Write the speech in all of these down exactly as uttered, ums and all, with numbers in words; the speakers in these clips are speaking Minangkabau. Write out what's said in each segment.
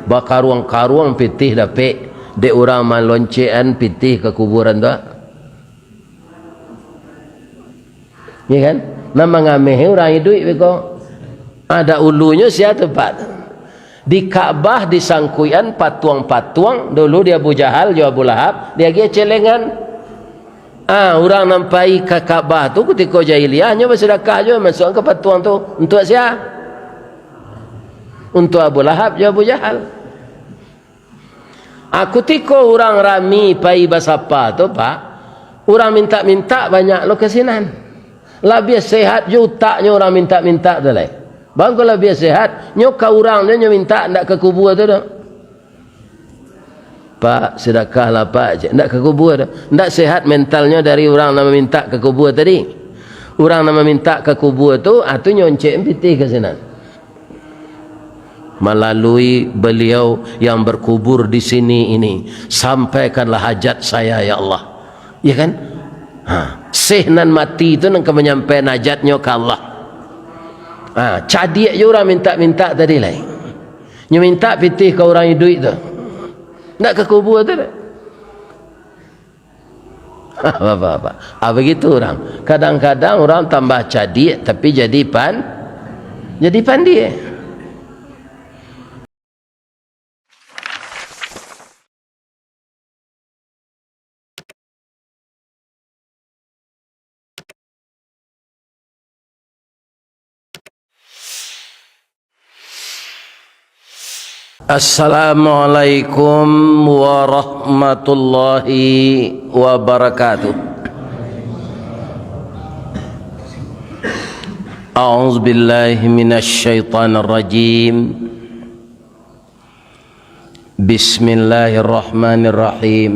Bakaruang-karuang pitih dapek dek urang maloncek-an pitih ka kuburan tu. Ya kan? Nan mangameh urang iduik beko. Ada ulunyo sia tu, Pak. Di Ka'bah disangkuikan patuang-patuang, dulu di Abu Jahal jo Abu Lahab, diagiah celengan. Ah, urang nan pai ka Ka'bah tu kutiko jahiliah, nyo basadakah jo masuakan ka patuang tu. Untuak sia? Untuak Abu Lahab jo Abu Jahal. Ah, kutiko urang rami pai basapa tu, Pak, urang mintak-mintak banyak lo ka sinan. Labiah sehat jo utaknyo urang mintak-mintak tu lai. Bangko labiah sehat, nyo ka urang nyo, nyo mintak, ndak ka kubua tu doh. "Pak, sidakahlah, Pak," cek, "ndak ka kubua tu." Ndak sehat mentalnyo dari urang nan mamintak ka kubua tadi. Urang nan mamintak ka kubua tu, ah, tu nyo oncek pitih ka sinan. "Malalui beliau yang berkubur di sini ini, sampaikanlah hajat saya, ya Allah." Ya kan? Ha, syekh nan mati tu nan ka manyampaikan hajatnyo ka Allah. Ha, cadiak jo urang mintak-mintak tadi lai. Nyo mintak pitih ka urang iduik tu. Ndak ka kubua tu dak? Apa-apa. Ah, begitu urang. Kadang-kadang urang tambah cadiak, tapi jadi pan-, jadi pandia. Assalamualaikum warahmatullahi wabarakatuh. A'udzubillahi minasyaitonirrajim. Bismillahirrahmanirrahim.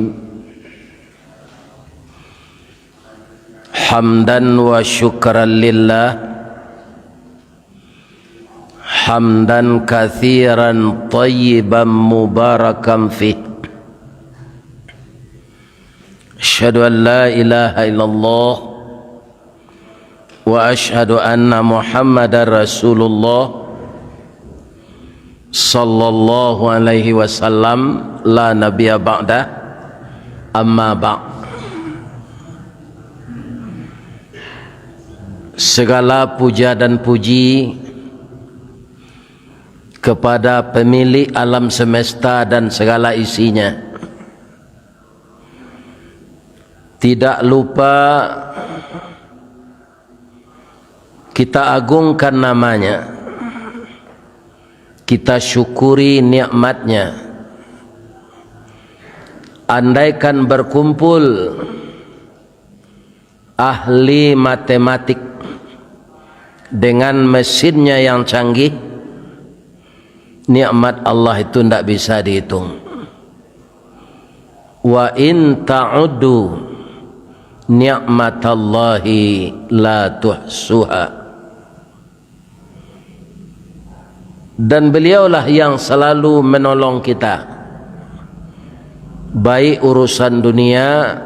Hamdan wa syukran lillah. Hamdan katsiran thayyiban mubarakan fih. Asyhadu an la ilaha illallah wa asyhadu anna Muhammadar Rasulullah sallallahu alaihi wasallam, la nabiyya ba'dah, amma ba'd. Segala puja dan puji kepada pemilik alam semesta dan segala isinya. Tidak lupa kita agungkan namanya, kita syukuri nikmatnya. Andaikan berkumpul ahli matematik dengan mesinnya yang canggih, nikmat Allah itu ndak bisa dihitung. Wa in ta'uddu ni'matallahi la tuhsuha. Dan beliaulah yang selalu menolong kita, baik urusan dunia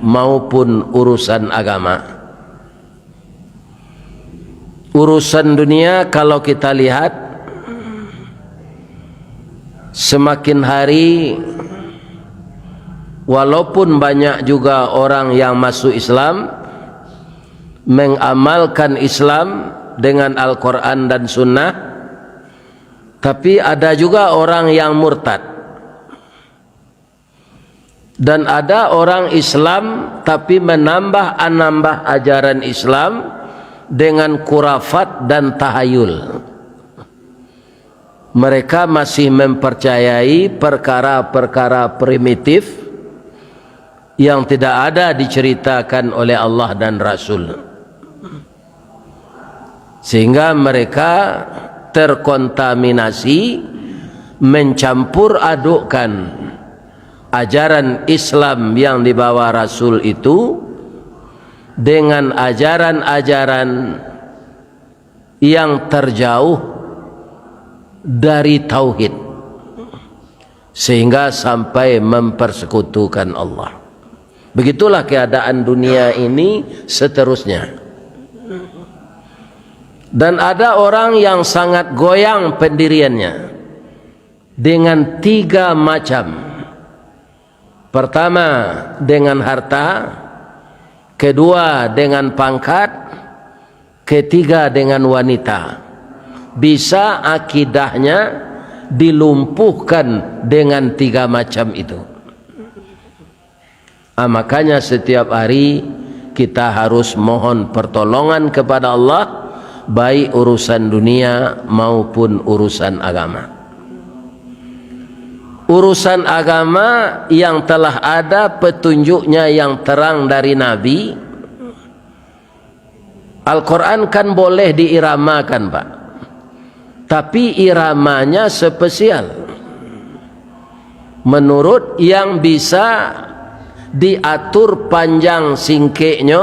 maupun urusan agama. Urusan dunia, kalau kita lihat, semakin hari, walaupun banyak juga orang yang masuk Islam, mengamalkan Islam dengan Al-Quran dan Sunnah, tapi ada juga orang yang murtad. Dan ada orang Islam, tapi menambah-nambah ajaran Islam dengan khurafat dan tahayul. Mereka masih mempercayai perkara-perkara primitif yang tidak ada diceritakan oleh Allah dan Rasul. Sehingga mereka terkontaminasi, mencampur adukkan ajaran Islam yang dibawa Rasul itu dengan ajaran-ajaran yang terjauh dari tauhid, sehingga sampai mempersekutukan Allah. Begitulah keadaan dunia ini seterusnya. Dan ada orang yang sangat goyang pendiriannya. dengan tiga macam. Pertama, dengan harta, kedua, dengan pangkat, ketiga, dengan wanita. Bisa akidahnya dilumpuhkan dengan tiga macam itu. Ah, makanya setiap hari kita harus mohon pertolongan kepada Allah, baik urusan dunia maupun urusan agama. Urusan agama yang telah ada petunjuknya yang terang dari Nabi, Al-Quran kan boleh diiramakan, Pak. Tapi iramanya spesial. Menurut yang bisa diatur panjang singkeknyo,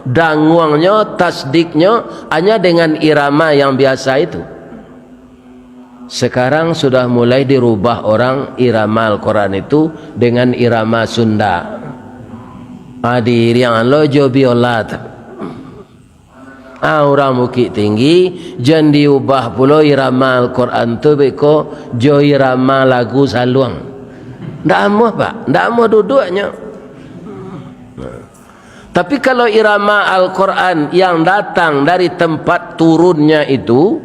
danguangnyo, tasdiknyo, hanya dengan irama yang biasa itu. Sekarang sudah mulai dirubah orang irama Al-Quran itu dengan irama Sunda. Ah, diiriang lo jo biola tu. Ah, urang Bukik Tinggi, jan diubah pulo irama Al-Quran tu beko jo irama lagu saluang. Ndak amuah, Pak. Ndak amuah duduaknyo. Nah. Tapi kalau irama Al-Quran yang datang dari tempat turunnya itu,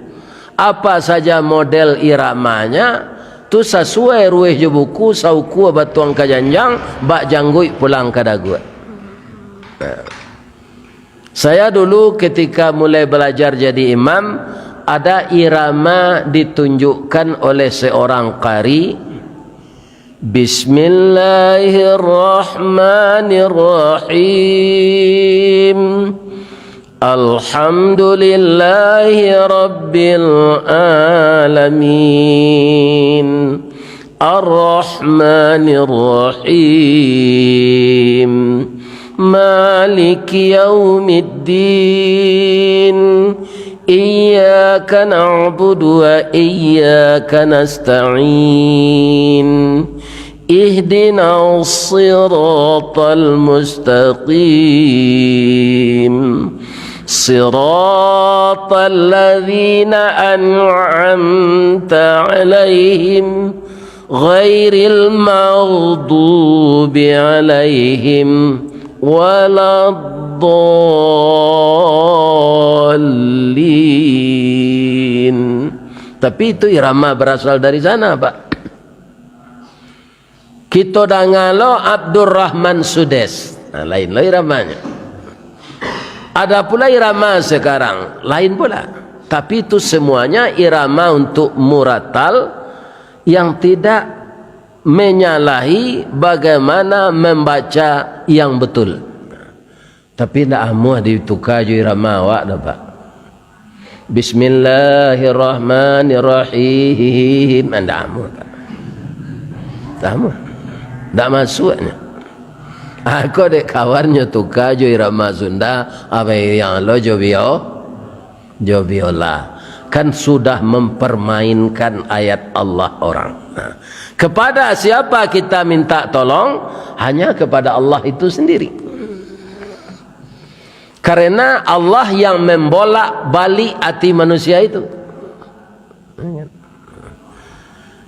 apa saja model iramanya, tu sasuai ruweh jo buku, saukua batuang ka janjang, bak jangguik pulang ka daguak. Nah. Saya dulu ketika mulai belajar jadi imam, ada irama ditunjukkan oleh seorang qari, Bismillahirrahmanirrahim. Alhamdulillahi Rabbil Alamin. Ar-Rahmanir Rahim. Maliki yaumiddin. Iyyaka na'budu wa iyyaka nasta'in. Ihdinas siratal mustaqim. Siratal ladzina an'amta 'alaihim, ghairil maghdubi 'alaihim waladdallin. Tapi itu irama berasal dari sana, Pak. Kito danga lo Abdurrahman Sudes. Nah, lain lo iramanyo. Ada pula irama sekarang, lain pula. Tapi itu semuanya irama untuk muratal yang tidak menyalahi bagaimana membaca yang betul. Tapi ndak amuah dituka jo irama awak doh, Pak. Bismillahirrahmanirrahim. Ah, ndak amuah, Pak. Ndak amuah. Ndak masuaknyo. Ako dek kawannyo tuka jo irama Sunda, abai yang lo jo bio, jo biola. Kan sudah mempermainkan ayat Allah orang. Nah, kepada siapa kita minta tolong? Hanya kepada Allah itu sendiri. Karena Allah yang membolak-balik hati manusia itu.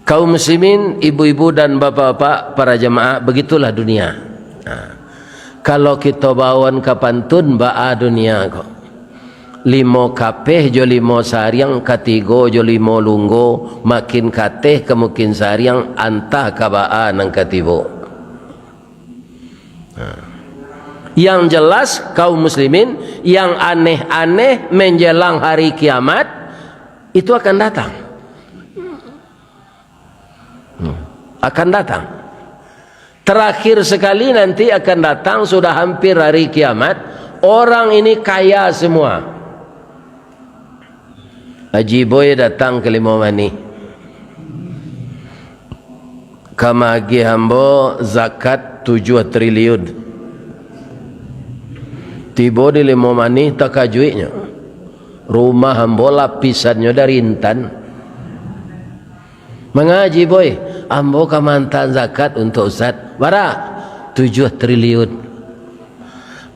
Kaum muslimin, ibu-ibu dan bapak-bapak, para jamaah, begitulah dunia. Nah, kalau kito bawon ka pantun, baa dunia ko. Limo kapeh jo limo sariang, katigo jo limo lunggo, makin kateh ka makin sariang, antah ka baa nan ka tibo. Nah. Yang jelas, kaum muslimin, yang aneh-aneh menjelang hari kiamat, itu akan datang. Hmm. Akan datang. Terakhir sekali nanti akan datang, sudah hampir hari kiamat, orang ini kaya semua. Haji Boy datang ka Limau Manih. Ka magiah ambo zakat tujuah triliun. Tibo di Limau Manih, takajuiknyo. Rumah ambo lapisannyo dari intan. Manga Haji Boy, ambo ka maanta zakat untuak Ustaz. Bara? Tujuah triliun.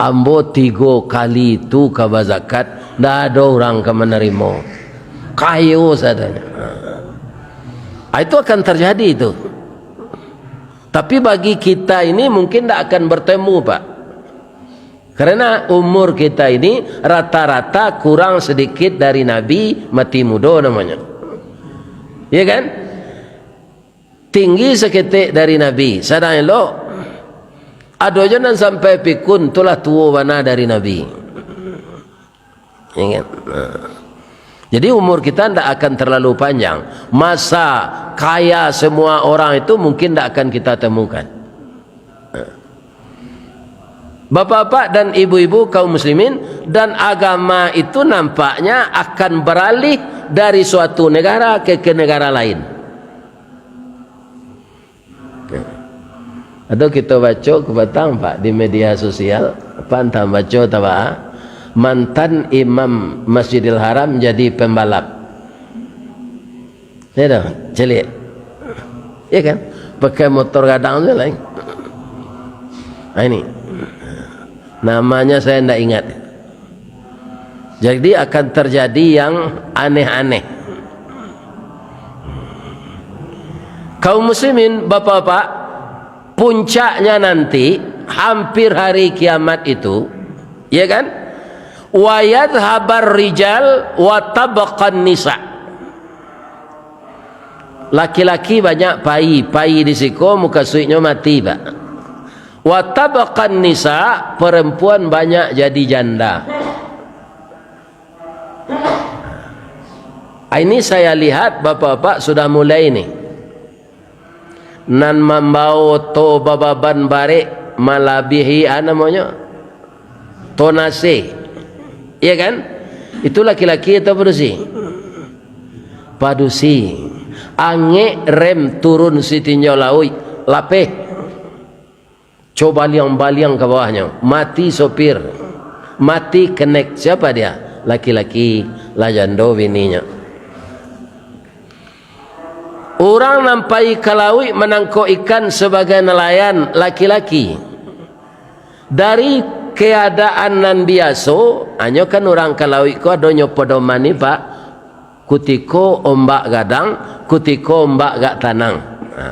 Ambo tigo kali tu ka bazakat, ndak ado urang ka manarimo. Kayo sadonyo. Ah, itu akan terjadi itu. Tapi bagi kita ini mungkin ndak akan bertemu, Pak. Karena umur kita ini rata-rata kurang sedikit dari Nabi, mati mudo namonyo. Ya kan? Tinggi saketek dari Nabi, sadang elok, ado jo nan sampai pikun, tu lah tuo bana dari Nabi. Ya kan? Nah. Jadi umur kita ndak akan terlalu panjang. Masa kaya semua orang itu mungkin ndak akan kita temukan. Bapak-bapak dan ibu-ibu kaum muslimin, dan agama itu nampaknya akan beralih dari suatu negara ke, ke negara lain. Atau kita baca ke patang, Pak, di media sosial, apa entah baca atau apa, mantan imam Masjidil Haram jadi pembalap. Ya dah, celiak. Ya kan? Pakai motor gadang tu lain. Nah, ini. Namanya saya ndak ingat. Jadi akan terjadi yang aneh-aneh. Kaum muslimin, bapak-bapak, puncaknya nanti hampir hari kiamat itu, ya kan? Wa yadhhabar rijal wa tabaqan nisa. Laki-laki banyak pai, pai di siko mukasuiknyo mati, Pak. Wa tabaqan nisa, perempuan banyak jadi janda. Ah, ini saya lihat bapak-bapak sudah mulai ni. Nan mambao to bababan barek malabihi, ah, namonyo, tonase. Iya kan? Itu laki-laki atau padusi? Padusi. Angek rem turun sitinjau lauik, lapeh. Co baliang-baliang ka bawahnyo, mati sopir, mati kenek. Siapa dia? Laki-laki, lah jando bininyo. Urang nan pai ka lauik manangkok ikan sabagai nalayan, laki-laki. Dari keadaan nan biaso, hanyo kan urang ka lauik ko adonyo pedoman ni, Pak. Kutiko ombak gadang, kutiko ombak agak tanang. Ha.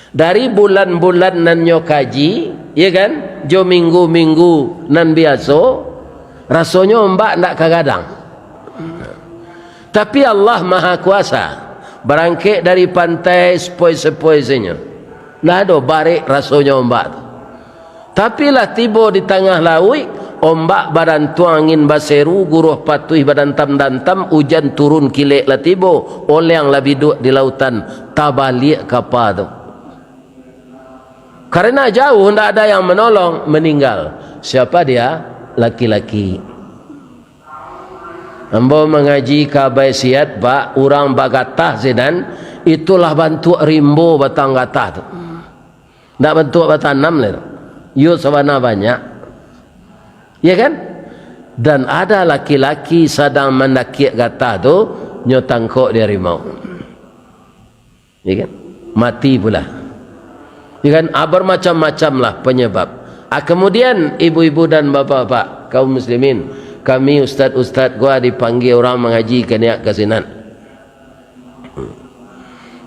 Dari bulan-bulan nan nyo kaji, ya kan, jo minggu-minggu nan biaso, rasonyo ombak ndak ka gadang. Tapi Allah Maha Kuasa, barangkek dari pantai sepoi-sepoi sinyo, ndak ado barek rasonyo ombak tu. Tapi lah tibo di tangah lauik, ombak badantuang, angin baseru, guruah patuih badantam-dantam, ujan turun kilek lah tibo, oleang lah biduak di lautan, tabaliak kapa tu. Karena jauh, ndak ada yang menolong, meninggal. Siapa dia? Laki-laki. Ambo mangaji ka Abai Siat, Pak, urang bagatah sinan, itulah bantuak rimbo batang gatah tu. Ndak bantuak batanam lai tu. Iyo sabana banyak. Ya kan? Dan ada laki-laki sadang mandakiak gatah tu, nyo tangkok di harimau. Ya kan? Mati pula. Ya kan? Ah, bermacam-macamlah penyebab. Ah, kemudian ibu-ibu dan bapak-bapak, kaum muslimin, kami ustaz-ustaz ko dipanggil urang mangaji ka niak ka sinan.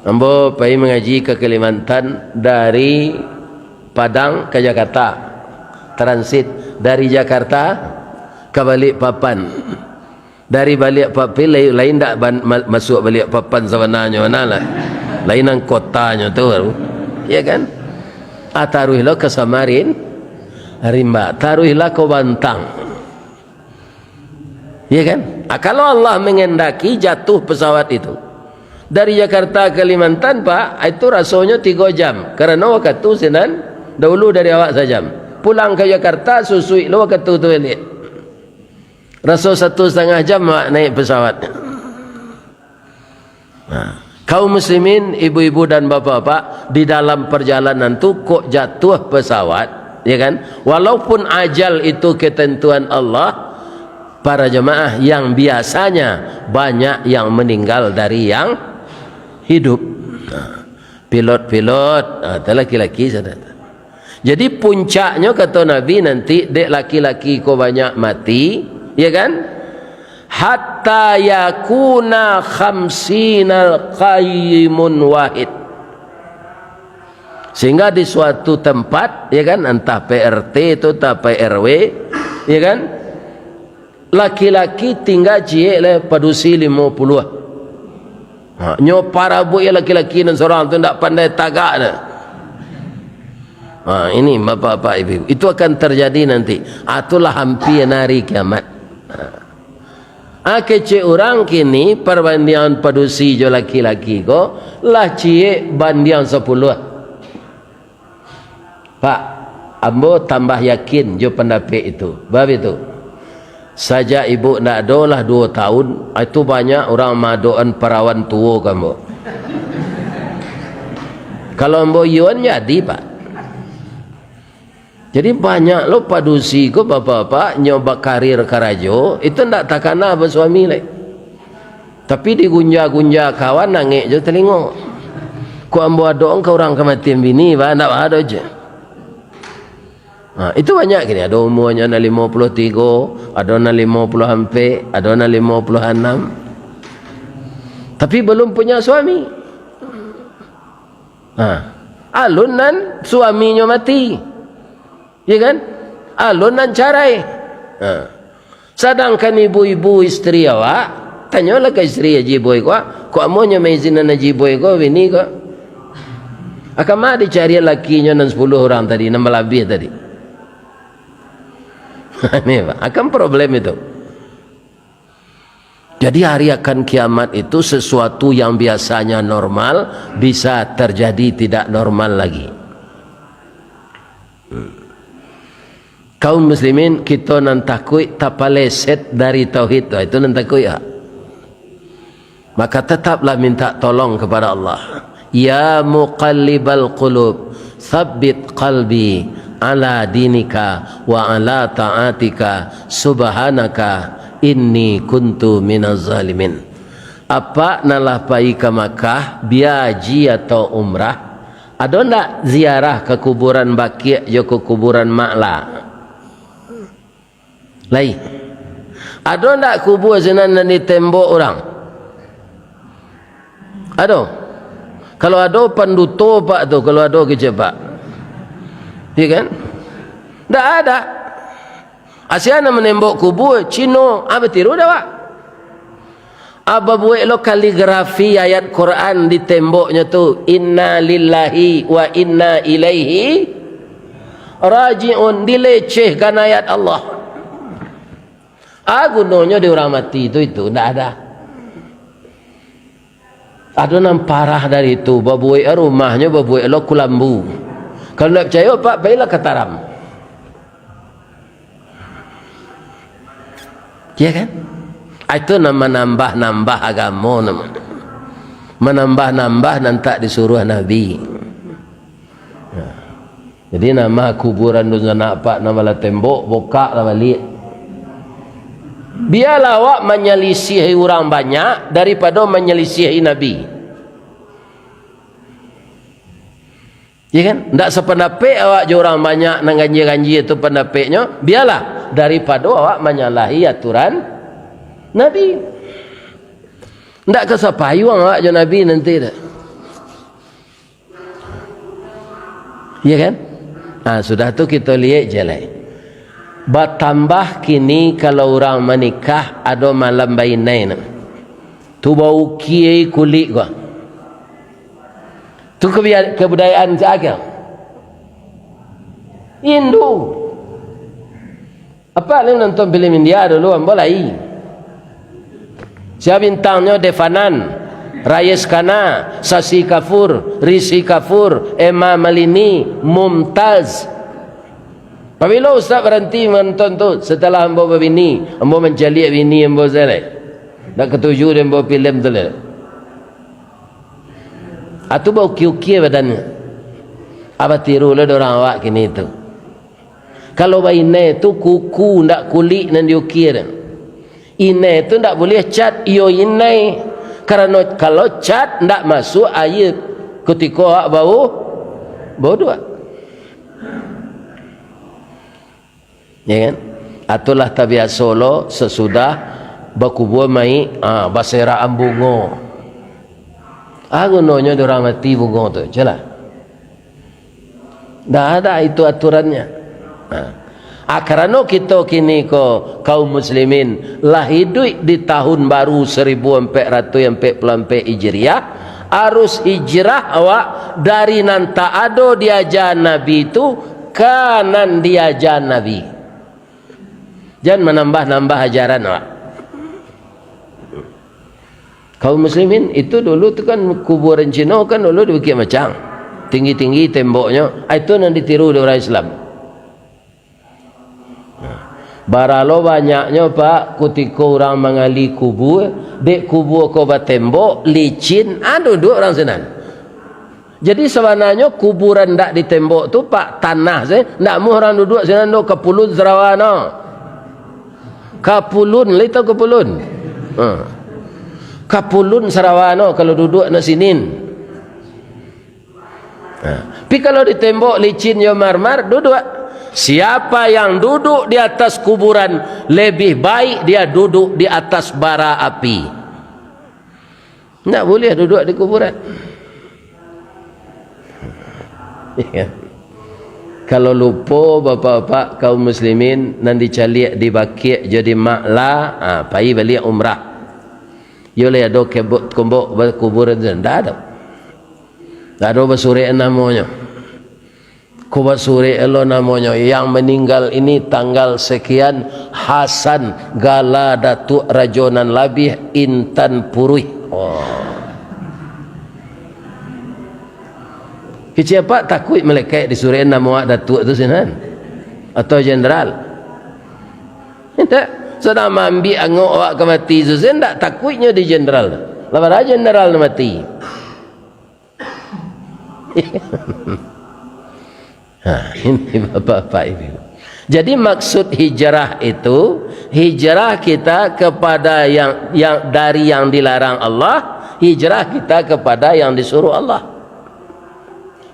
Ambo pai mangaji ka Kalimantan dari Padang ka Jakarta. Transit dari Jakarta ka Balikpapan. Dari Balikpapan, lain, lain dak ban-, ma-, masuak Balikpapan sabananyo, nah lah. Lain nang kotanyo tu baru. Ya kan? Ah, taruih lo ka Samarin, Rimba. Taruihlah ka Bantang. Ya kan? Ah, kalau Allah menghendaki jatuh pesawat itu dari Jakarta ke Kalimantan, Pak, itu rasonyo tigo jam. Karena wakatu sinan dahulu dari awak sajam. Pulang ke Jakarta, susuik lo wakatu tu baliak. Raso satu setengah jam awak naik pesawat. Nah, kaum muslimin, ibu-ibu dan bapak-bapak, di dalam perjalanan tu kok jatuh pesawat, ya kan? Walaupun ajal itu ketentuan Allah, para jemaah, yang biasanya banyak yang meninggal dari yang hidup. Nah, pilot-pilot, nah, itu laki-laki saudara. Jadi puncaknyo, kato Nabi, nanti dek laki-laki ko banyak mati, ya kan? hatta yakuna khamsinal qayyimun wahid. Sehingga di suatu tempat, ya kan, entah P R T tu, entah P R W, ya kan, laki-laki tingga ciek lai padusi limo puluah. Ha, nyo parabuik ya laki-laki nan sorang tu ndak pandai tagak dah. Ha, ini bapak-bapak ibu, itu akan terjadi nanti. Ah, itulah hampir hari kiamat. Ha. Ah, kecek urang kini, parbandingan padusi jo laki-laki ko lah ciek bandiang sapuluah. Pak, ambo tambah yakin jo pandapek itu. Bab itu. Sajak ibu ndak ado lah duo tahun, itu banyak urang maadokan parawan tuo ka ambo. Kalau ambo iyo an jadi, Pak. Jadi, banyak lo padusi ko, bapak-bapak, nyo bakarir karajo, itu ndak takana basuami lai. Tapi digunja-gunja kawan, nangek jo talingo. Kok ambo adok ka urang kamatian bini, bah, ndak ado je. Ha, itu banyak kini, ado umuanyo nan limo puluah tigo, ado nan limo puluah ampek, ado nan limo puluah anam. Tapi belum punya suami. Ha. Alun nan suaminyo mati. Ya kan? Alun nan carai. Ha. Sadangkan ibu-ibu isteri awak, tanyolah ka isteri Haji Boy ko, kok amonyo maizinan Haji Boy ko, bini ko. Akan ma dicari lakinyo nan sapuluah urang tadi, nan balabiah tadi. Ini, Pak, akan problem itu. Jadi, hari akan kiamat itu sesuatu yang biasanya normal bisa terjadi tidak normal lagi. Kaum muslimin, kito nan takuik tapaleset dari tauhid tu, itu nan takuik, ya. Maka tetaplah minta tolong kepada Allah. Ya muqallibal qulub, tsabbit qalbi ala dinika wa ala ta'atika, subhanaka inni kuntu minaz zalimin. Apak nan lah pai ka Makkah, bia haji atau umrah, ado ndak ziarah ka kuburan Baqi' jo ka kuburan Ma'la? Lai. Ado ndak kubua sinan nan ditembok urang? Ado? Kalau ado, panduto Pak tu, kalau ado kecek Pak. Iya kan? Ndak ada. Asia nan manembok kubua, Cino, ah, batiru dah, Pak. Ah, babuek lo kaligrafi ayat Quran di temboknyo tu, "Inna lillahi wa inna ilaihi raji'un," dilecehkan ayat Allah. Ah, gunonyo di urang mati tu itu, ndak ada. Ado nan parah dari itu, babuek rumahnyo, babuek lo kulambu. Kalau ndak picayo, Pak, pailah ka Taram. Iya kan? Ah, itu nan manambah-nambah agamo namo. Manambah-nambah nan tak disuruah Nabi. Nah. Jadi, nama kuburan dunsanak Apak nan balah tembok, bokaklah baliak. Bialah awak manyalisiahi urang banyak daripado manyalisiahi Nabi. Ya kan? Ndak sapandapek awak jo urang banyak nan ganjia-ganjia tu pandapeknyo, bialah, daripado awak manyalahi aturan Nabi. Ndak ka sapayuang awak jo Nabi nanti tu. Ya kan? Ah, sudah tu kito liek je lai. Batambah kini kalau urang manikah ado malam bainai tu. Tu baukia kulik ko. Tu kebia-, kebudayaan cak apo? Hindu. Apak lai nonton filem India dulu, ambo lai. Sia bintangnyo? Dave Anand, Rajesh Khanna, Shashi Kapoor, Rishi Kapoor, Hema Malini, Mumtaz. Pabilo Ustaz baranti manonton tu? Setelah ambo babini, ambo mancaliak bini ambo sajo lai. Ndak katuju dek ambo filem tu lai. Atu baukia-ukia badannyo. Ah, batiru lo dek urang awak kini tu. Kalau bainai tu kuku, ndak kulik nan diukia tu. Inai tu ndak buliah cat, iyo inai. Karano kalau cat ndak masuak aia kutiko awak bau, bauduak. Ya kan? Atulah tabiaso lo sasudah Bakubua mayik, ah, baserakan bungo. Ah, gunonyo di urang mati bungo tu, jelah. Ndak ada itu aturannya. Nah. Ah, karano kito kini ko kaum muslimin lah iduik di tahun baru seribu ampek ratuih ampek puluah ampek Hijriah, arus hijrah awak dari nan tak ado diaja Nabi tu ka nan diaja Nabi. Jan manambah-nambah ajaran awak. Kaum muslimin, itu dulu tu kan kuburan Cino kan dulu di Bukik Macang. Tinggi-tinggi temboknyo, ah, itu nan ditiru di urang Islam. Nah, baralo banyaknyo, Pak, kutiko urang mangali kubua, dek kubua ko batembok, licin, ah, duduak urang sinan. Jadi, sabananyo kuburan ndak ditembok tu, Pak, tanah se, ndak amuah urang duduak sinan tu, kapulun sarawa no. Kapulun, lai tau kapulun? Ha. Kapulun sarawa no, kalau duduak nak sinin. Ha. Tapi kalau ditembok licin jo marmar, duduak. Siapa yang duduk di atas kuburan, lebih baik dia duduk di atas bara api. Ndak buliah duduak di kuburan. Kalau lupo, bapak-bapak, kaum muslimin, nan dicaliak di Baqi' jo di Ma'la, ah, pai baliak umrah. Iyo lai ado kebok-, kombok ba-, kuburan tu? Ndak ado. Ndak ado basurek namonyo. Ko basurek lo namonyo, yang meninggal ini tanggal sekian, Hasan Gala Datuak Rajo Nan Labiah Intan Puruih. Oh. Kecek apak takuik malekaik disurek namo awak datuak tu sinan? Atau jenderal? Indak. Sadang maambiak angok awak ka mati tu, se ndak takuiknyo di jenderal tu. Lah padahal jenderal tu mati. Ha, ini bapak-bapak ibu. Jadi maksud hijrah itu, hijrah kita kepada yang, yang, dari yang dilarang Allah, hijrah kita kepada yang disuruh Allah.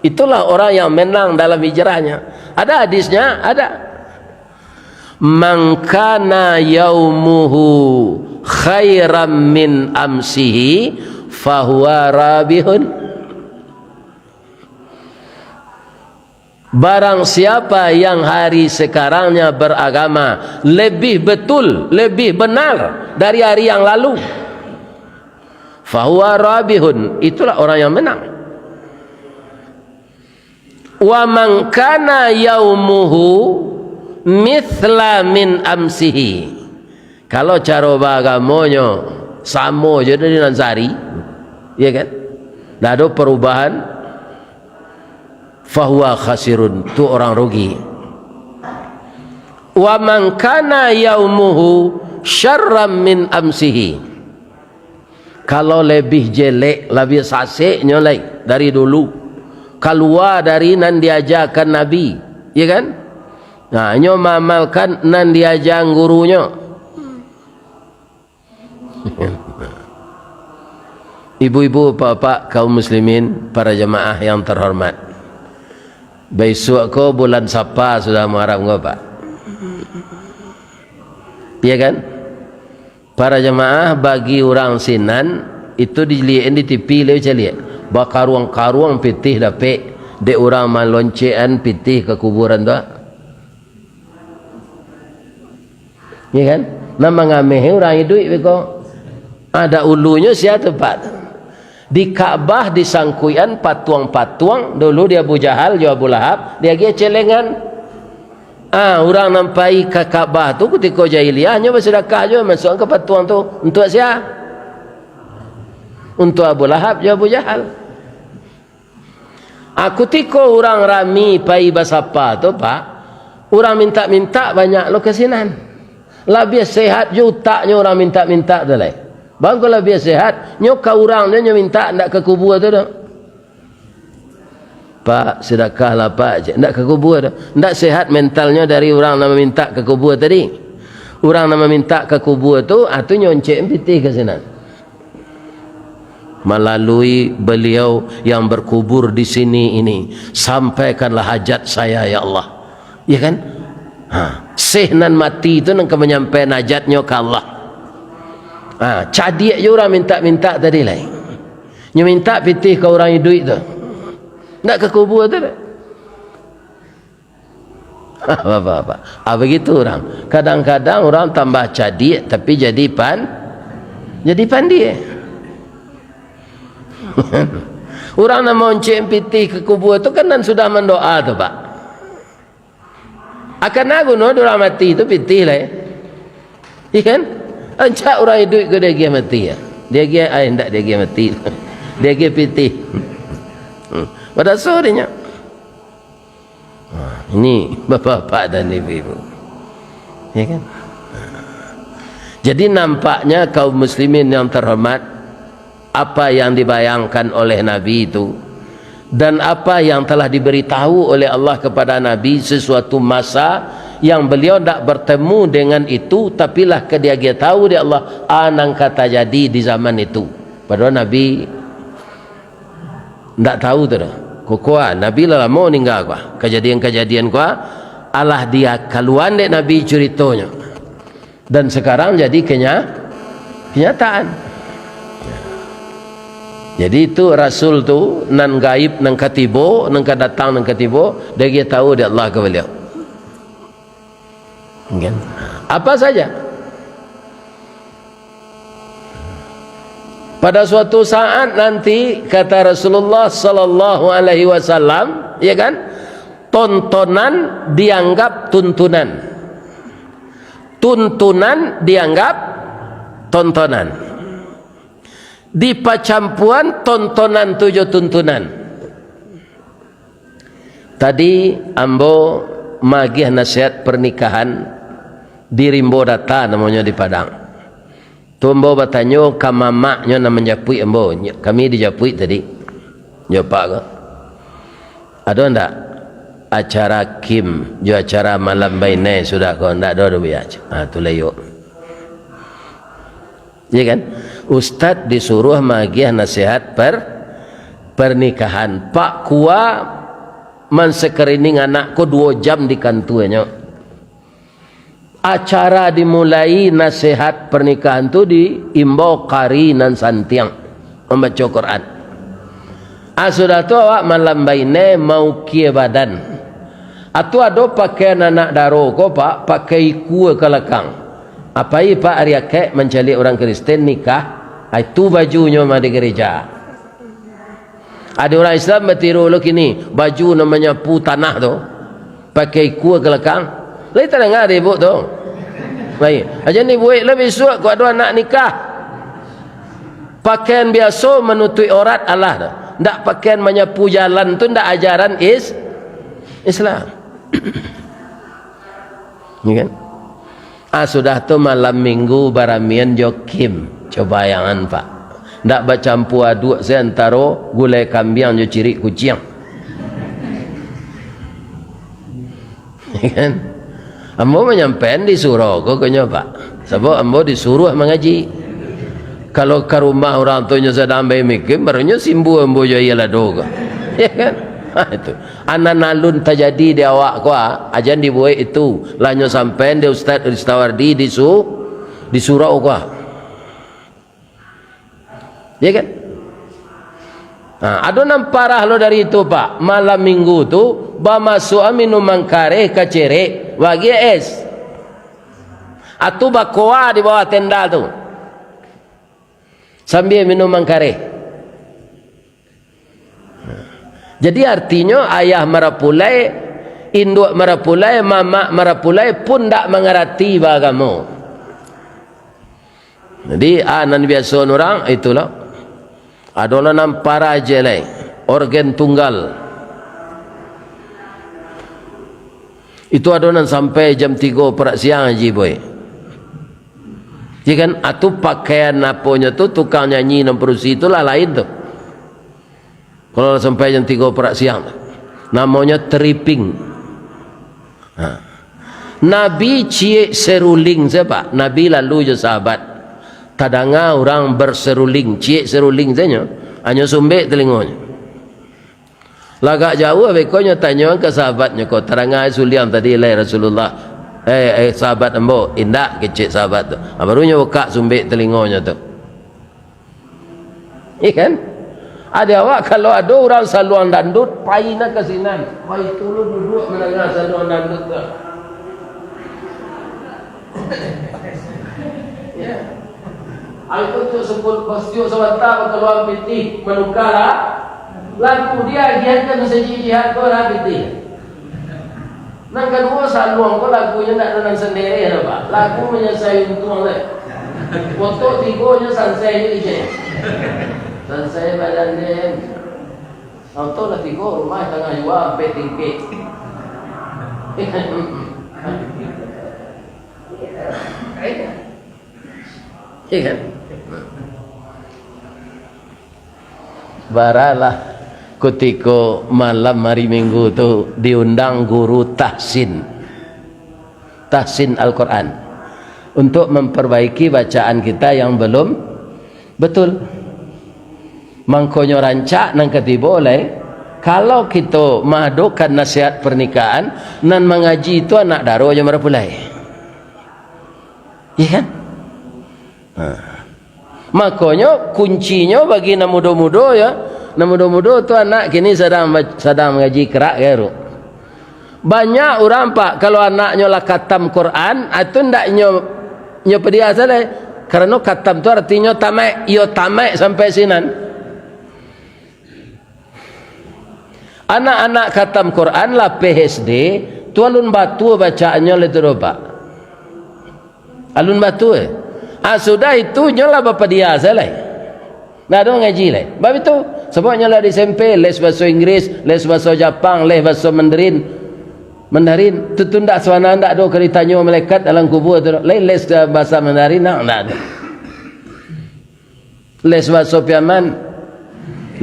Itulah orang yang menang dalam hijrahnya. Ada hadisnya? Ada. "Man kana yaumuhu khairan min amsihi, fahuwa rabihun." Barang siapa yang hari sekarangnya beragama lebih betul, lebih benar dari hari yang lalu, fahuwa rabihun, itulah orang yang menang. "Wa man kana yaumuhu mithla min amsihi." Kalau caro baagamonyo samo jo dari nan sahari, ya kan? Ndak ado perubahan, fahuwa khasirun, tu orang rugi. "Wa man kana yaumuhu syarran min amsihi." Kalau lebih jelek, lebih saseknyo lai dari dulu, kalua dari nan diajakan Nabi, ya kan? Nah, nyo maamalkan nan diaja gurunyo. Ibu-ibu, bapak-bapak, kaum muslimin, para jamaah yang terhormat. Baisuak ko bulan Sapa sudah Muharram ko, Pak. Iya kan? Para jamaah, bagi urang sinan, itu diliek di T V lai caliak. Bakaruang-karuang pitih dapek, dek urang maloncekan pitih ka kuburan tu. Iya kan? Nan mangameh urang iduik beko. Ada ulunyo sia tu, Pak. Di Ka'bah disangkuikan patuang-patuang, dulu di Abu Jahal jo Abu Lahab, diagiah celengan. Ah, urang nan pai ka Ka'bah tu kutiko jahiliah, nyo basadakah jo masuakan ka patuang tu. Untuak sia? Untuak Abu Lahab jo Abu Jahal. Ah, kutiko urang rami pai basapa tu, Pak, urang mintak-mintak banyak lo ka sinan. Labiah sehat jo utaknyo urang mintak-mintak tu lai. Bangko labiah sehat, nyo ka urang nyo, nyo mintak, ndak ka kubua tu doh. "Pak, sidakahlah, Pak," cek, ndak ka kubua tu. Ndak sehat mentalnyo dari urang nan mamintak ka kubua tadi. Urang nan mamintak ka kubua tu, ah, tu nyo oncek pitih ka sinan. "Malalui beliau yang berkubur di sini ini, sampaikanlah hajat saya, ya Allah." Ya kan? Ha, syekh nan mati tu nan ka manyampaikan hajatnyo ka Allah. Ha, cadiak jo urang mintak-mintak tadi lai. Nyo mintak pitih ka urang iduik tu. Ndak ka kubua tu dak? Bapak-bapak. Ah, begitu urang. Kadang-kadang urang tambah cadiak, tapi jadi pan-, jadi pandia. Urang nan maoncek pitih ka kubua tu kan nan sudah mandoa tu, Pak. Akan a guno dek urang mati tu pitih lai. Iya kan? Ancak urang iduik ko diagiah mati, ya. Diagiah, ai, ndak diagiah mati. Diagiah pitih. Hmm. Badaso dinyo. Ha, ini bapak-bapak dan ibu-ibu. Ya kan? Jadi nampaknya kaum muslimin yang terhormat, apa yang dibayangkan oleh Nabi itu, dan apa yang telah diberitahu oleh Allah kepada Nabi, sesuatu masa yang beliau ndak bertemu dengan itu, tapi lah ka diagiah tahu dek Allah, a nan ka tajadi di zaman itu. Padahal Nabi ndak tahu tu doh. Kok kua, Nabi lah lamo ningga kua. Kajadian-kajadian kua, alah dikaluan dek Nabi curitonyo. Dan sekarang jadi kenya-, kenyataan. Jadi itu Rasul tu, nan gaib, nan ka tibo, nan ka datang, nan ka tibo, diagiah tahu dek Allah ka baliau. Kan? Apa saja. Pada suatu saat nanti, kata Rasulullah sallallahu alaihi wasallam, ya kan, tontonan dianggap tuntunan. Tuntunan dianggap tontonan. Dipacampuan tontonan tu jo tuntunan. Tadi ambo magiah nasihat pernikahan di Rimbo Data, namonyo, di Padang. Tu ambo batanyo ka mamaknyo nan manjapuik ambo. Kami dijapuik tadi. Jo Pak ko. Ado ndak acara kim jo acara malam bainai sudah ko? Ndak ado doh, buya. Ha, tu layok. Ya kan? Ustad disuruh magiah nasihat per-, pernikahan. Pak Kua manskrining anak ko duo jam di kantuanyo. Acara dimulai nasihat pernikahan tu diimbau kari nan santiang mambaco Quran. Ah, sudah tu awak malam bainai maukia badan. Atu ado pakaian anak daro ko, Pak, pakai ikua ka lakang. Apai, Pak, ari akek mancaliak urang Kristen nikah, ah, itu bajunyo mah di gereja. Ado urang Islam batiru lo kini, baju nan manyapu tanah tu, pakai ikua ka lakang. Lai tadanga dek ibuk tu? Baik. Aja ni buek lah bisuak ko ado anak nikah. Pakaian biaso manutuik aurat alah tu. Ndak pakaian manyapu jalan tu ndak ajaran is-, Islam. Ya kan? Ah, sudah tu malam minggu baramian jo kim. Coba bayangan, Pak. Ndak bacampua aduk se antaro gulai kambiang jo cirik kuciang. Ya kan? Ambo manyampaian di surau ko, konyo, Pak. Sabab ambo disuruah mangaji. Kalau ka rumah urang tu nyo sadang bamikim, barunyo simbu ambo jo aia lado ko. Ya kan? Ha, itu. Anan alun tajadi di awak ko, ah, ajan dibuek itu. Lah nyo sampaian di Ustaz Ristawardi di su-, di surau ko, ah. Ya kan? Ha, ado nan parah lo dari itu, Pak. Malam minggu tu, bamasuak minuman kareh ka cerek, bagi es. Atu bakoa di bawah tenda tu. Sambia minuman kareh. Jadi artinyo, ayah marapulai, induak marapulai, mamak marapulai pun ndak mangarati baagamo. Jadi, ah, nan biaso urang, itulah. Ado lo nan parah je lai, orgen tunggal. Itu ado nan sampai jam tigo parak siang, Haji Boy. Ya kan, atu pakaian aponyo tu, tukang nyanyi nan padusi tu lah lain tu. Kalau lah sampai jam tigo parak siang, namonyo tripping. Ha. Nabi ciek seruling sajo, Pak. Nabi lalu jo sahabat. Tadanga urang berseruling, ciek seruling sajo. Hanyo sumbek talingonyo. Lah agak jauah beko nyo tanyo ka sahabatnyo ko, "Tadanga suliang tadi lai Rasulullah?" "Eh, eh, sahabat ambo, indak," kecek sahabat tu. Ah, baru nyo bukak sumbek talingonyo tu. Iya kan? Ado awak, kalau ado urang saluang dandut, pai na ka sinan. Pai tulun duduak mandanga saluang dandut tu. Ya. Itu tu sebut bos tiup sabanta bakaluan pitih, manuka lah. Lagu diagiahkan sajik jihad ko lah pitih. Nan kaduo, saluang ko lagunyo ndak ado nan sandiri dah, Pak. Lagu manyasai untuang deh. Kotok tigo nyo sansai jo ijai. Sansai badan den. Contoh lah tigo, rumah tangah jua, ampek tingkek. Iya kan? Baralah kutiko malam hari Minggu tu diundang guru tahsin, tahsin Al-Quran, untuk memperbaiki bacaan kita yang belum betul. Mangkonyo rancak nan katibo lai, kalau kito maadokan nasihat pernikahan, nan mangaji tu anak daro jo marapulai. Iya kan? Ha. Makonyo, kuncinyo bagi nan mudo-mudo, ya. Nan mudo-mudo tu anak kini sadang ba-, sadang mangaji kerak, ya, Ruk. Banyak urang, Pak, kalau anaknyo lah katam Quran, ah, tu ndak nyo, nyo padiah sajo. Karano katam tu artinyo tamaik, iyo tamaik sampai sinan. Anak-anak katam Quran lah P H D, tu alun batua bacaannyo lai tu doh, Pak. Alun batua. Ah, sudah itu, nyo lah bapadiah sajo lai. Ndak ado ngaji lai. Bab itu, sabab nyo lah di S M P, les bahaso Inggris, les bahaso Japang, les bahaso Mandarin. Mandarin, tu, tu ndak sabana ndak ado ka ditanyo malaikat dalam kubua tu. Lai les bahaso Mandarin, ndak, ndak ado. Les bahaso Piaman,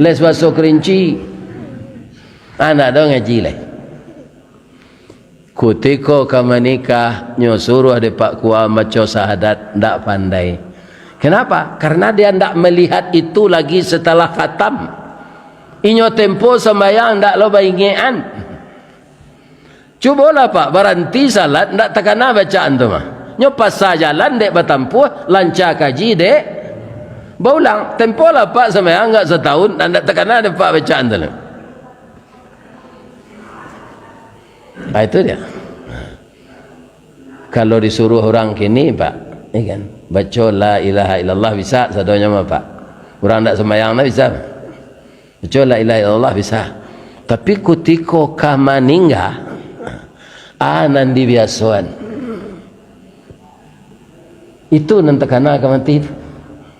les bahaso Kerinci. Ah, ndak ado ngaji lai. Kutiko ka manikah, nyo suruah dek Pak Kua maco sahadat, ndak pandai. Kenapa? Karena dia ndak melihat itu lagi setelah khatam. Inyo tempo sambayang ndak lo baingekan. Cubolah, Pak, baranti salat, ndak takana bacaan tu mah. Nyo pasa jalan dek batampuah, lanca kaji dek baulang. Tempolah, Pak, sambayang agak satahun, ndak takana dek Pak bacaan tu lah. Nah, itu dia. Kalau disuruh urang kini, Pak, ya kan? Baco la ilaha illallah bisa sadonyo mah, Pak. Urang ndak sambayang ndak bisa. Baco la ilaha illallah bisa. Tapi kutiko ka maningga, ah, nan dibiasoan. Itu nan takana ka mati tu.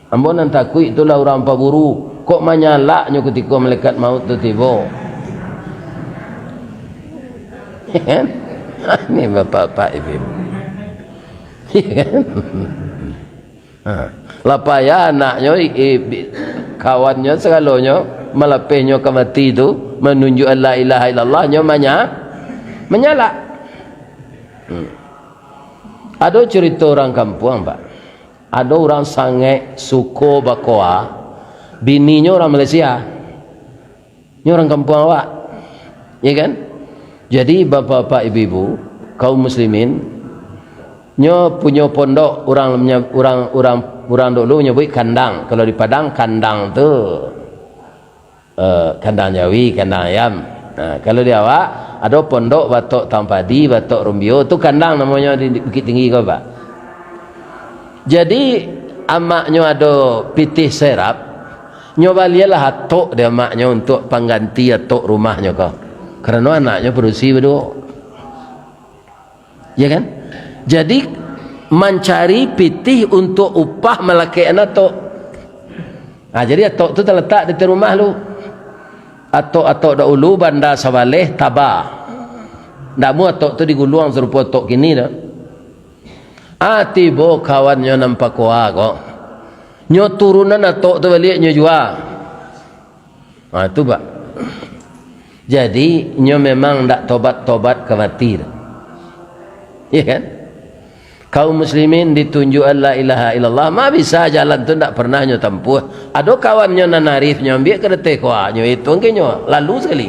Ambo nan takuik tu lah urang paburu. Kok manyalaknyo kutiko malaikat maut tu tibo. Kan? Ini bapak-bapak ibu-ibu. Kan? Ha. Lah payah anaknyo, i-, i-, bi-, kawannyo, sagalonyo, malapehnyo ka mati tu, manunjuak la ilaha illallah, nyo manya-, manyalak. Hmm. Ado curito urang kampuang, Pak. Ado urang sangaik suko bakoa, bininyo urang Malaysia. Nyo urang kampuang awak. Ya kan? Jadi, bapak-bapak, ibu-ibu, kaum muslimin, nyo punyo pondok, urang, urang, urang, urang dulu nyabuik kandang. Kalau di Padang, kandang tu, eh, kandang jawi, kandang ayam. Nah, kalau di awak, ado pondok batok tang padi, batok rumbio, tu kandang namonyo di, di Bukittinggi ko, Pak. Jadi, amaknyo ado pitih serap, nyo balilah atok di amaknyo untuak pangganti atok rumahnyo ko. Karano anaknyo padusi baduo. Ya kan? Jadi, mancari pitih untuak upah malakekkan atok. Nah, jadi atok tu talatak di ateh rumah lu. Atok-atok dahulu, banda sabaleh, taba. Ndak amuah atok tu diguluang sarupo atok kini doh. Ah, tibo kawannyo nan pakoa ko. Nyo turunan atok tu baliak, nyo jua. Ha, tu, Pak. Jadi, nyo memang ndak tobat-tobat ka mati tu. Iya kan? Kaum muslimin ditunjuakan la ilaha illallah, ma bisa jalan tu ndak pernah nyo tampuah. Ado kawannyo nan arif, nyo ambiak ka dateh koa, nyo itungkan nyo, lalu sakali.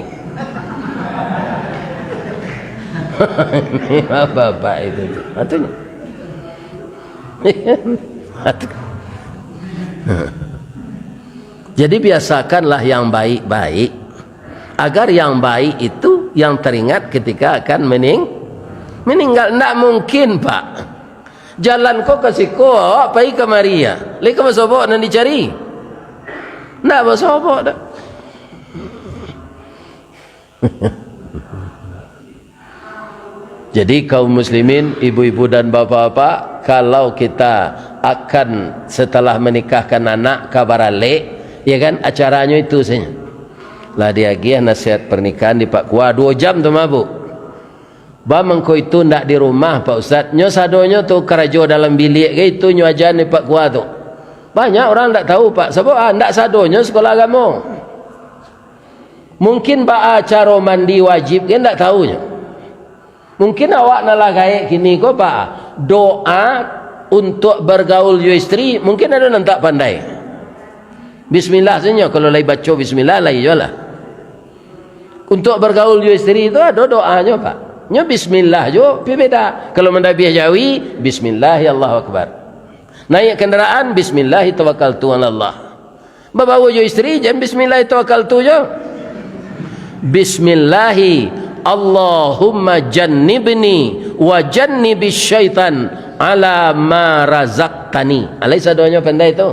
Bapak-bapak itu tu. Atunya. Atu-, jadi biasakanlah yang baik-baik, agar yang baik itu yang teringat ketika akan mening-, meninggal. Ndak mungkin, Pak. Jalan ko ka siko, awak pai kamari, ya. Lai ka basobok nan dicari? Ndak basobok doh. Jadi, kaum muslimin, ibu-ibu dan bapak-bapak, kalau kita akan setelah menikahkan anak ka baralek, ya kan, acaranyo itu sajo. Lah diagiah nasihat pernikahan di Pak Kua, duo jam tu mabuk. Ba mangko itu ndak di rumah, Pak Ustaz. Nyo sadonyo tu karajo dalam biliak gai, itu nyo aja ni Pak Kua tu. Banyak urang ndak tahu, Pak. Sabab, ah, ndak sadonyo sekolah agamo. Mungkin baa caro mandi wajib gai ndak tahu nyo. Mungkin awak nan lah gaek kini ko, Pak, doa untuak bergaul jo isteri, mungkin ado nan tak pandai. Bismillah sajo, kalau lai baco bismillah, lai jo lah. Untuak bergaul jo isteri tu ado doanyo, Pak. Nyo bismillah jo, tapi beda. Kalau mandabiah jawi, bismillah, ya Allahu Akbar. Naiak kandaraan, bismillah, tawakkaltu alallah. Babaua jo isteri, jan bismillah, tawakkaltu jo. Bismillahi, Allahumma jannibni wa jannibis syaitan ala ma razaqtani. Alai sadonyo pandai tu.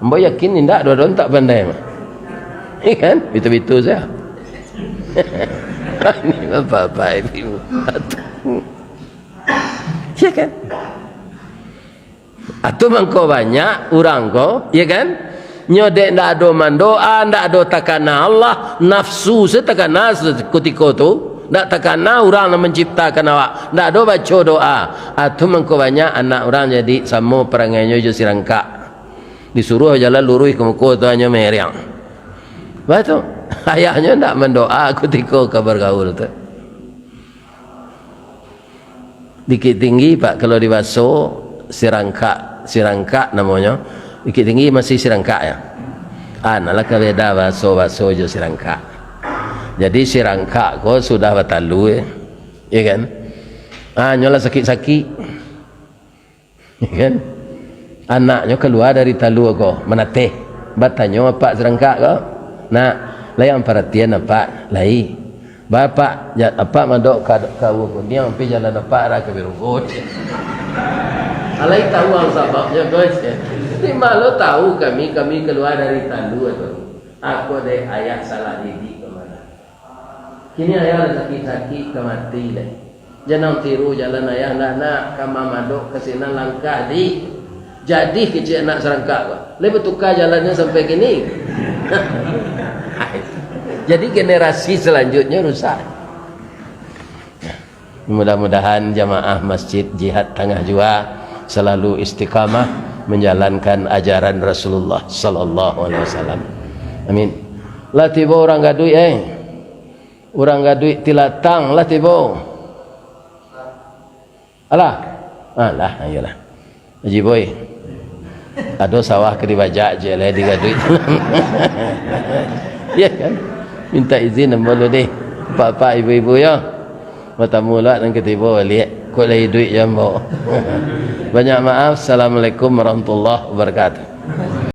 Ambo yakin indak, duo-duo tak pandai mah. Iya kan? Bitu-bitu sajo. Ini bapak-bapak ini. Iya kan? Atu mangko banyak urang ko, iya kan? Nyo dek ndak ado mandoa, ndak ado takana Allah, nafsu se takana se-, kutiko tu, ndak takana urang nan manciptakan awak, ndak ado baco doa. Atu mangko banyak anak urang jadi samo parangainyo jo sirangkak. Disuruah bajalan luruih ka muko tu hanyo meriang. Bah tu, ayahnyo ndak mandoa kutiko ka bargaul tu. Bukittinggi, Pak, kalau di baso sirangkak, sirangkak namonyo. Bukittinggi masih sirangkak, ya. Ah, nan lah ka beda baso-baso jo sirangkak. Jadi sirangkak ko sudah batalua, ya kan? Ah, nyo lah sakik-sakik. Kan? Anaknyo kalua dari talua ko, manateh. Batanyo apak sirangkak ko, "Nak, lai ang paratian apak?" "Lai." "Ba apak, ja-, apak madok ka, ka Uwa Kuniang, tapi jalan apak arah ka Birugut." "Alai tahu ang sababnyo, Gus?" "Di ma lo tahu kami, kami kalua dari talua tu." "Ako dek ayah salah didik ka ma." Kini ayah lah sakik-sakik ka mati lai. Jan ang tiru jalan ayah, nak, nak, ka mamadok ka sinan langkah di. Jadi kecek anak sirangkak ko. Lai batuka jalannyo sampai kini. Jadi generasi selanjutnya rusak. Mudah-mudahan jamaah Masjid Jihad Tangah Jua selalu istiqamah menjalankan ajaran Rasulullah sallallahu alaihi wasallam. Amin. Lah tibo urang Gaduik, eh. Urang Gaduik Tilatang lah tibo. Alah. Alah, ayolah. Haji Boy. Ado sawah ka dibajak je lah di Gaduik. Ya kan? Minta izin ambo lu deh. Apak-apak, ibu-ibu, yo. Batamu lah nan katibo baliak. Kok lah iduik je ambo. Banyak maaf. Assalamualaikum warahmatullahi wabarakatuh.